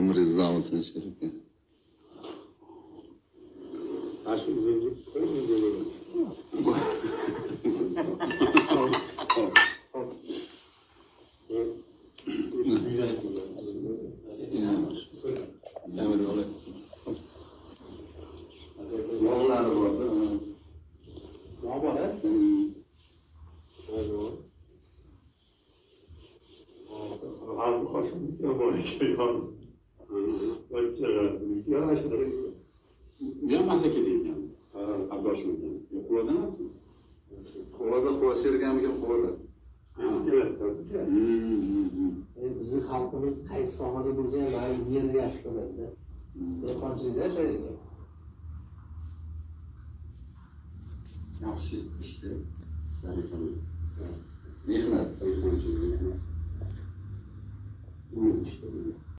Umringiz uzoq bo'lsin, Sharif aka. Bog'lari bor-da. Bog' bor, a? Bu ham Masakada ekan. Abdoshim ekan. Yo'q, Quvada emasmi? Quvada, Quva Sergamikin Quvada. Bizni xalqimiz qaysi sohada bo'lsa ham baribir yerni yaxshi ko'radi-da. Dehqonchilikda yashaydi. Yaxshi ishda. Mehnat. Dehqonchilik, mehnat.